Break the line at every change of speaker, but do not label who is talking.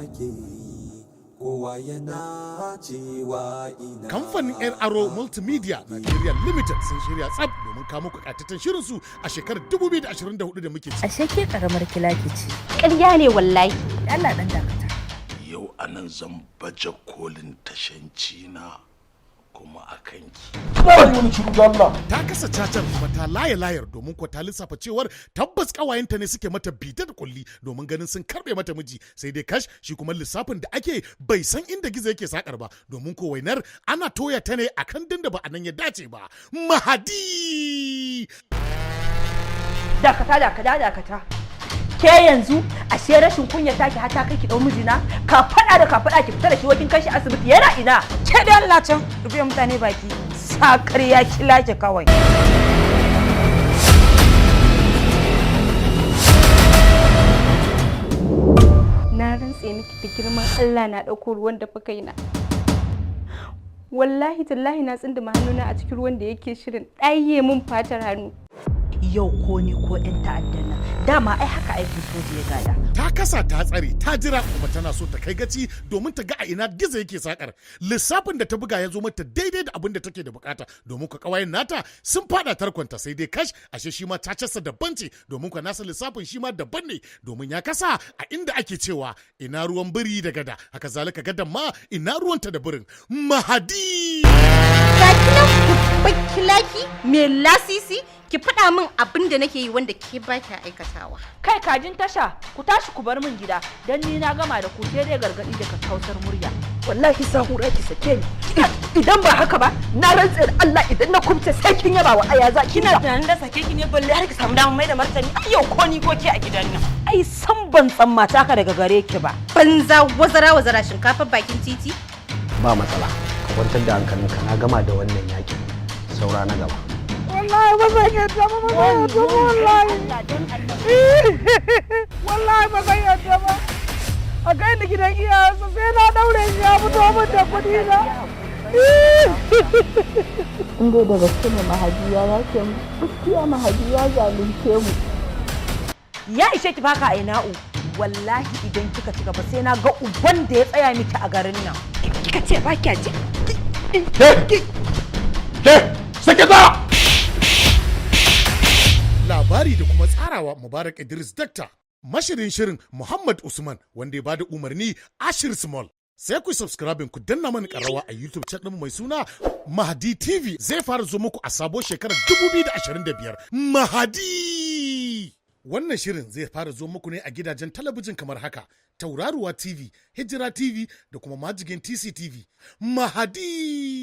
ake yi, kowa yana cewa ina.
Kamfanin 'Yan Aro Multimedia Nigeria Limited sun shirya tsab domin kawo muku ƙayataccen shirinsu a shekarar 2024 da muke ciki.
Ashe ke karamar kilaki ce.
Ƙarya ne wallahi.
Allah dan dakata.
Yau a nan zan baje kolin tashanci na kuma a kanki.
Ta kasa cacar kuma ta laye layar, domin ko ta lissafa cewar tabbas kawayenta ne suke mata bita da kulli domin ganin sun karbe mata miji. Sai dai kash, shi kuma lissafin da ake bai san inda gizo yake sakar ba, domin ko wainar ana toya ta ne akan dinda ba a nan ya dace ba. Mahadi.
Dakata, dakata, dakata! Ke yanzu ashe rashin kunya taki har ta kai ki dau mijina ka fada da ka fada ki fita da shi wakin kashi asibiti, yana ina?
Ke da Allah can, rufe mutane baki. Sakarya kilake kawai.
Na rantse miki da girman Allah, na ɗauko ruwan dafa kaina. Wallahi tallahi na tsinduma hannuna a cikin ruwan da yake shirin ɗaye mun fatar hannu.
Yau ko ni ko yan ta'addan nan, dama ai haka aikin soja ya gada.
Ta kasa, ta tsare, ta jira, kuma tana so ta kai gaci domin ta ga a ina gizo yake sakar. Lissafin da ta buga ya zo mata daidai da abin da take da bukata, domin ku kawayen nata sun fada tarkonta. Sai dai kash, ashe shi ma cacarsa daban ce, domin ku nasa lissafin shi ma daban ne, domin ya kasa a inda ake cewa ina ruwan biri da gada, haka zalika gadan ma ina ruwanta da birin. Mahadi.
Ga kinan babban kilaki mai lasisi, ki faɗa min abin da nake yi wanda ke ba ki aikatawa.
Kai kajin tasha, ku tashi ku bar min gida, dan ni na gama da ku, sai dai gargadi da kakkausar murya. Wallahi sahura, ki sake ni. Idan ba haka ba, na rantse da Allah idan na kubce sai kin yaba wa aya za.
Kina tunanin da sake ki ne balle har ki samu damar mai da martani? Ai yau ko ni ko ke a gidan nan. Ai san ban tsammata ka daga gare ki ba.
Banza, wazara wazara, shinkafar bakin titi.
Ba matsala, ka kwantar da hankalinka, na gama da wannan yakin, saura na gaba.
Wallahi ba zan yadda ba, ba zan yadda ba wallahi. Wallahi ba zan yadda ba. A kai ni gidan iyayensa, sai na daure shi ya fito min da kuɗi na.
In dai da gaske ne Mahadi ya yafe mu, gaskiya Mahadi ya zalunce mu.
Ya ishe ki baka aina'u. Wallahi idan kika ci gaba sai na ga uban da ya tsaya miki a garin nan.
Kika ce ba kya ji.
Ke! Ke! Sake ta!
Labari da kuma tsarawa Mubarak Idris Dakta, mashirin shirin Muhammad Usman, wanda ya bada umarni Ashir Small. Sai ku subscribe, ku danna mana karrawa a YouTube channel mai suna Mahadi TV. Zai fara zo muku a sabo shekarar 2025. Mahadi! Wannan shirin zai fara zo muku ne a gidajen talabijin kamar haka: Tauraruwa TV, Hijira TV da kuma Majigin TCTV. Mahadi!